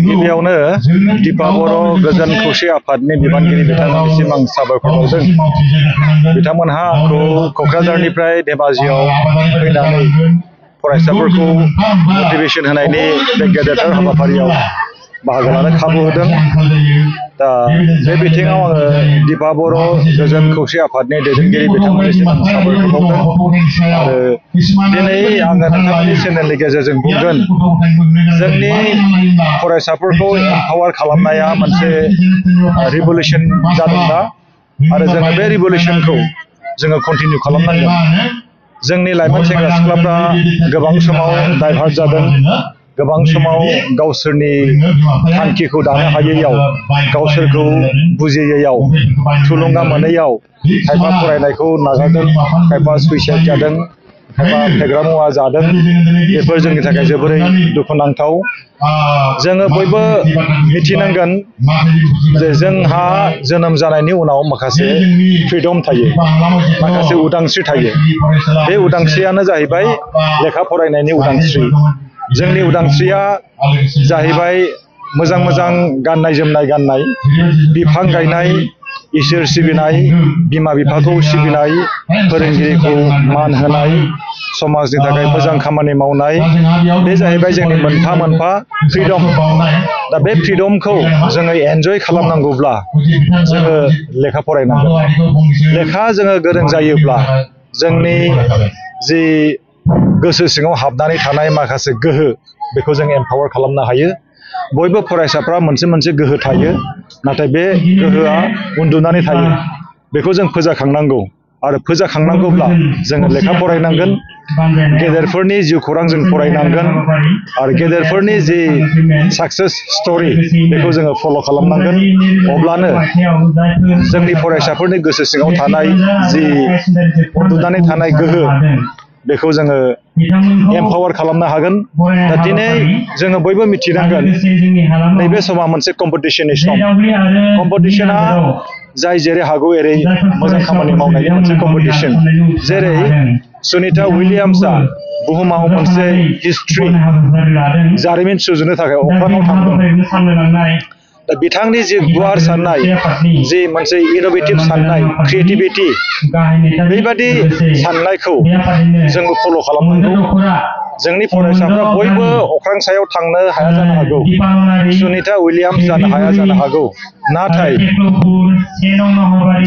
गिबियावनो दिपा बर' गोजोन खौसे आफादनि बिबानगिरि बिथांमोननिसिम आं साबायखर बावदों। बिथांमोनहा आंखौ क'क्राझारनिफ्राय धेमाजियाव फैनानै फरायसाफोरखौ मटिभेसन होनायनि बे गेदेरथार हाबाफारियाव बाहागो लानो खाबु होदों। दा बे बिथिङाव आङो दिपा बर' गोजोन खौसे आफादनि दैदेनगिरि बिथांमोननिसिम आं साबायखर बावदों। आरो दिनै आङो नोंथांमोननि चेनेलनि गेजेरजों बुंगोन, जोंनि फरायसाफोरखौ एम्पावार खालामनाया मोनसे रिभलिउसन जादोंना, आरो जोङो बे रिभलिउसनखौ जोङो कन्टिनिउ खालामनांगोन। जोंनि लाइमोन सेंग्रा सिख्लाफ्रा गोबां समाव डाइभार्ट जादों, गोबां समाव गावसोरनि थांखिखौ दानो हायैयाव, गावसोरखौ बुजियैयाव, थुलुंगा मोनैयाव खायफा फरायनायखौ नागारदों, खायफा सुइसाइड जादों, खायफा फेग्रा मुवा जादों। बेफोर जोंनि थाखाय जोबोरै दुखुनांथाव। जोङो बयबो मिथिनांगोन जे जोंहा जोनोम जानायनि उनाव माखासे फ्रिडम थायो, माखासे उदांस्रि थायो। बे उदांस्रियानो जाहैबाय लेखा फरायनायनि उदांस्रि। जोंनि उदांस्रिया जाहैबाय मोजां मोजां गाननाय जोमनाय गाननाय, बिफां गायनाय, इसोर सिबिनाय, बिमा बिफाखौ सिबिनाय, फोरोंगिरिखौ मान होनाय, समाजनि थाखाय मोजां खामानि मावनाय। बे जाहैबाय जोंनि मोनफा मोनफा फ्रिडम। दा बे फ्रिडमखौ जोङो एन्जय खालामनांगौब्ला जोङो लेखा फरायनांगोन। लेखा जोङो गोरों जायोब्ला जोंनि जि गोसो सिङाव हाबनानै थानाय माखासे गोहो, बेखौ जों एम्पावार खालामनो हायो। बयबो फरायसाफ्रा मोनसे मोनसे गोहो थायो, नाथाय बे गोहोआ उन्दुनानै थायो। बेखौ जों फोजाखांनांगौ, आरो फोजाखांनांगौब्ला जोङो लेखा फरायनांगोन, गेदेरफोरनि जिउ खौरां जों फरायनांगोन, आरो गेदेरफोरनि जि साक्सेस स्ट'रि बेखौ जोङो फल' खालामनांगोन। अब्लानो जोंनि फरायसाफोरनि गोसो सिङाव थानाय जि उन्दुनानै थानाय गोहो, बेखौ जोङो एम्पावार खालामनो हागोन। दा दिनै जोङो बयबो मिथिनांगोन, नैबे समा मोनसे कम्पिटिसननि सम। कम्पिटिसना जाय जेरै हागौ एरै मोजां खामानि मावनायनि मोनसे कम्पिटिसन। जेरै सुनिता उइलियाम्सआ बुहुमाव मोनसे हिस्ट्रि जारिमिन सुजुनो थाखाय अख्राङाव थांदों। दा बिथांनि जि गुवार साननाय, जि मोनसे इन'भेटिभ साननाय, क्रिएटिभिटि, बेबादि साननायखौ जोङो फल' खालामनांगौ। जोंनि फरायसाफ्रा बयबो अख्रां सायाव थांनो हाया जानो हागौ, सुनिता उइलियाम्स जानो हाया जानो हागौ, नाथाय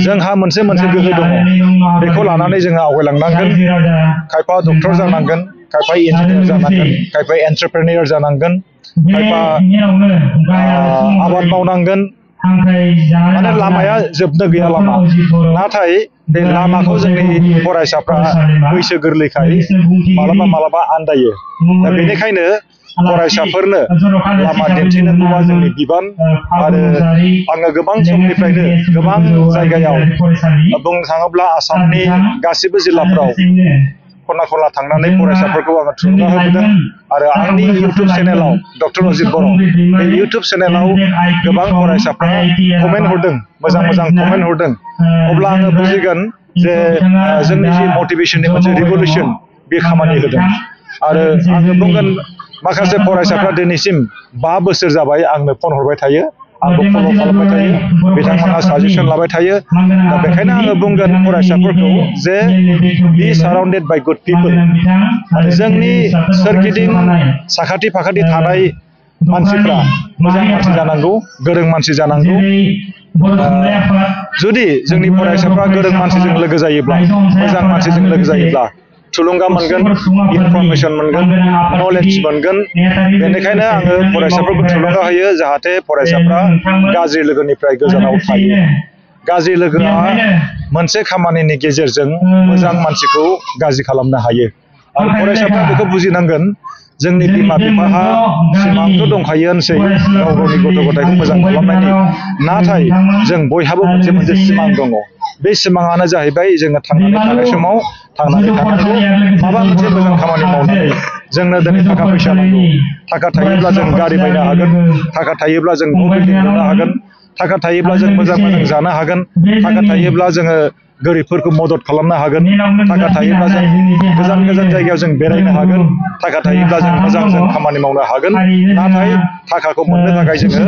जोंहा मोनसे मोनसे गोहो दङ। बेखौ लानानै जोङो आवगायलांनांगोन। खायफा डक्टर जानांगोन, खायफा इन्जिनियार जानांगोन, खायफा एन्ट्रप्रेनियर जानांगोन, खायफा आबाद मावनांगोन। माने लामाया जोबनो गैया लामा। नाथाय बे लामाखौ जोंनि फरायसाफ्रा बैसो गोरलैखाय मालाबा मालाबा आन्दायो। दा बेनिखायनो फरायसाफोरनो लामा दिन्थिनांगौआ जोंनि बिबान। आरो आङो गोबां समनिफ्रायनो गोबां जायगायाव, बुंनो थाङोब्ला आसामनि गासिबो जिल्लाफ्राव खना खनला थांनानै फरायसाफोरखौ आङो थुलुंगा होबोदों। आरो आंनि इउटुब चेनेलाव, डक्टर अजित बर', बे इउटुब चेनेलाव गोबां फरायसाफ्रा कमेन्ट हरदों, मोजां मोजां कमेन्ट हरदों। अब्ला आङो बुजिगोन जे जोंनि जि मटिभेसननि मोनसे रिभलिउसन, बे खामानि होदों। आरो आङो बुंगोन, माखासे फरायसाफ्रा दिनैसिम 5 बोसोर जाबाय आंनो फन हरबाय थायो, आंखौ फल' खालामबाय थायो, बिथांमोनहा साजेसन लाबाय थायो। दा बेखायनो आङो बुंगोन फरायसाफोरखौ जे बि साराउन्डेड बाय गुड पिपोल। आरो जोंनि सोरगिदिं साखाथि फाखाथि थानाय मानसिफ्रा मोजां मानसि जानांगौ, गोरों मानसि जानांगौ। जुदि जोंनि फरायसाफ्रा गोरों मानसिजों लोगो जायोब्ला, मोजां मानसिजों लोगो जायोब्ला थुलुंगा मोनगोन, इनफरमेसन मोनगोन, नलेज मोनगोन। बेनिखायनो आङो फरायसाफोरखौ थुलुंगा होयो, जाहाथे फरायसाफ्रा गाज्रि लोगोनिफ्राय गोजानाव थायो। गाज्रि लोगोआ मोनसे खामानिनि गेजेरजों मोजां मानसिखौ गाज्रि खालामनो हायो। आरो फरायसाफ्रा बेखौ बुजिनांगोन, जोंनि बिमा बिफाहा सिमांथ' दंखायोआनोसै गाव गावनि गथ' गथायखौ मोजां खालामनायनि। नाथाय जों बयहाबो मोनसे मोनसे सिमां दङ। बे सिमाङानो जाहैबाय जोङो थांनानै थानाय समाव थांनानै थानांगौ, माबा मोनसे मोजां खामानि मावनानै। जोंनो दिनै थाखा फैसा नांगौ। थाखा थायोब्ला जों गारि बायनो हागोन, थाखा थायोब्ला जों न' बिल्डिं लुनो हागोन, थाखा थायोब्ला जों मोजां मोजां जानो हागोन, थाखा थायोब्ला जोङो गोरिबफोरखौ मदद खालामनो हागोन थाखा थायोब्ला जों गोजान गोजान जायगायाव जों बेरायनो हागोन थाखा थायोब्ला जों मोजां जों खामानि मावनो हागोन नाथाय थाखाखौ मोननो थाखाय जोङो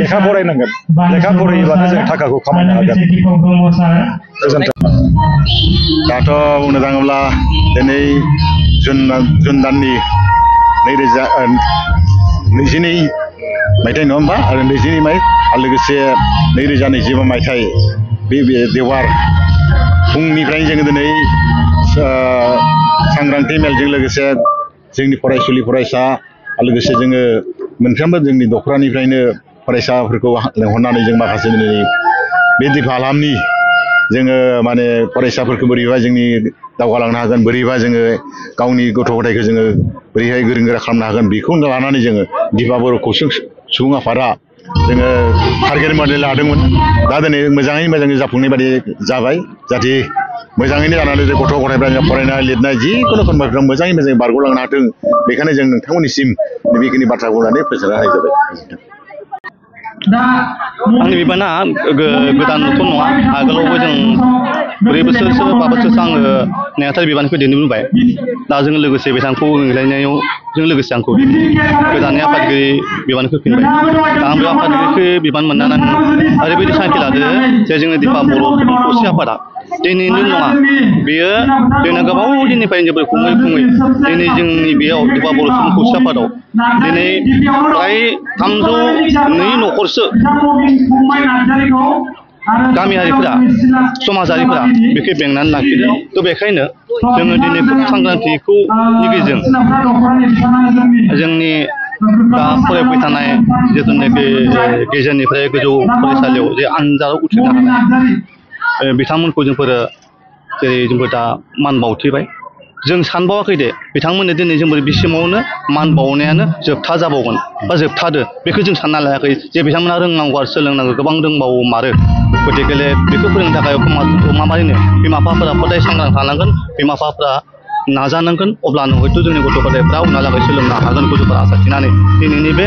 लेखा फरायनांगोन लेखा फरायोब्लानो जों थाखाखौ खामायनो हागोन गोजोन्थों दाथ' बुंनो थाङोब्ला दिनै जुन दाननि 2022 मायथाइ नङा होमबा आरो 22 माय आरो लोगोसे 2025 मायथाइ बे देवबार फुंनिफ्रायनो जोङो दिनै सांग्रांथि मेलजों लोगोसे जोंनि फरायसुलि फरायसा आरो लोगोसे जोङो मोनफ्रोमबो जोंनि दख'रानिफ्रायनो फरायसाफोरखौ लेंहरनानै जों माखासे दिनै बे दिफा हालामनि जोङो माने फरायसाफोरखौ बोरैबा जोंनि दावगालांनो हागोन बोरैबा जोङो गावनि गथ' गथायखौ जोङो बोरैहाय गोरों गोरा खालामनो हागोन बेखौ लानानै जोङो दिफा बर' खौसे सुबुं आफादा जोङो टारगेट मडेल लादोंमोन दा दिनै मोजाङै मोजां जाफुंनाय बायदि जाबाय जाहाथे मोजाङैनो जानानै गथ' गथायफ्रा फरायनाय लिरनाय जिखुनु खामानिफ्राव मोजाङै मोजां बारग'लांनो हाथों बेखायनो जों नोंथांमोननिसिम बेखिनि बाथ्रा बुंनानै फोजोबना होनाय जाबाय आंनि बिबाना गोदानथ' नङा आगोलावबो जों 4 बोसोरसो 5 बोसोरसो आङो नेहाथारि बिबानखौ दैदेनबोबाय दा जों लोगोसे बिथांखौ लिंलायनायाव जों लोगोसे आंखौ गोदानै आफादगिरि बिबानखौ होफिनबाय दा आं बे आफादगिरिखौ बिबान मोननानै ओरैबायदि थांखि लादो जे जोङो दिफा बर' सुबुं खौसे आफादा दिनैनो नङा बेयो जोंना गोबाव दिननिफ्रायनो जोबोर खुङै दिनै जोंनि बेयाव दिफा बर' सुबुं खौसे आफादाव दिनै फ्राय 302 न'खरसो गामियारिफोरा समाजारिफोरा बेखौ बेंनानै लाखिदों थ' बेखायनो जोङो दिनै सांग्रांथिखौ गेजेरजों जोंनि दा फरायबाय थानाय जिथुनाखि गेजेरनिफ्राय गोजौ फरायसालियाव जे आनजादाव उथ्रिनो हानाय बिथांमोनखौ जोंफोरो जेरै जोंफोर दा मान बावथिबाय जों सानबावाखै दे बिथांमोननो दिनै जोंबो बिसिमावनो मान बावनायानो जोबथा जाबावगोन बा जोबथादो बेखौ जों सानना लायाखै जे बिथांमोना रोंनांगौ आरो सोलोंनांगौ गोबां रोंबावो मारो गतिके बेखौ फोरोंनो थाखाय माबायदिनो बिमा बिफाफोरा हदाय सांग्रां थानांगोन बिमा बिफाफोरा नाजानांगोन अब्लानो हयथ' जोंनि गथ' गथायफ्रा उनहालागै सोलोंनो हागोन गथ'फोरा आसा थिनानै दिनैनि बे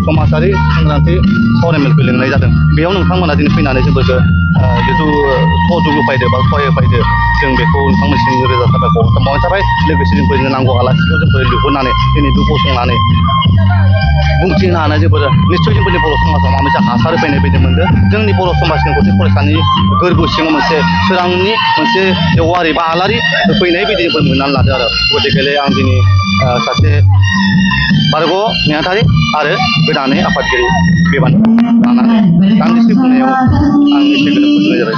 समाजारि सांग्रांथि सावरायमेलखौ लिंनाय जादों बेयाव नोंथांमोना दिनै फैनानै जोंफोरखौ जिथु सहयोग होफैदो बा सहाय होफैदो जों बेखौ नोंथांमोनसिम रोजा साबायखर बावनाय थाबाय लोगोसे जोंफोरनो नांगौ आलासिखौ जोंफोर लिंहरनानै दिनै बे गसंनानै बुंथिनो हानाय जोंफोर निस्सय जोंफोरनि बर' समाजाव माबा मोनसे हासार होफैनाय बायदि मोनदों जोंनि बर' समाजनि गथै फरायसानि गोरबो सिङाव मोनसे सोरांनि मोनसे जेवारि बा आलारि होफैनाय बायदि जोंफोर मोननानै लादों आरो गतिके आं दिनै सासे बारग' नेहाथारि आरो गोदानै आफादगिरि बिबान लानानै दान्दिसे बुंनायाव आं एसे गोजोननाय जाबाय।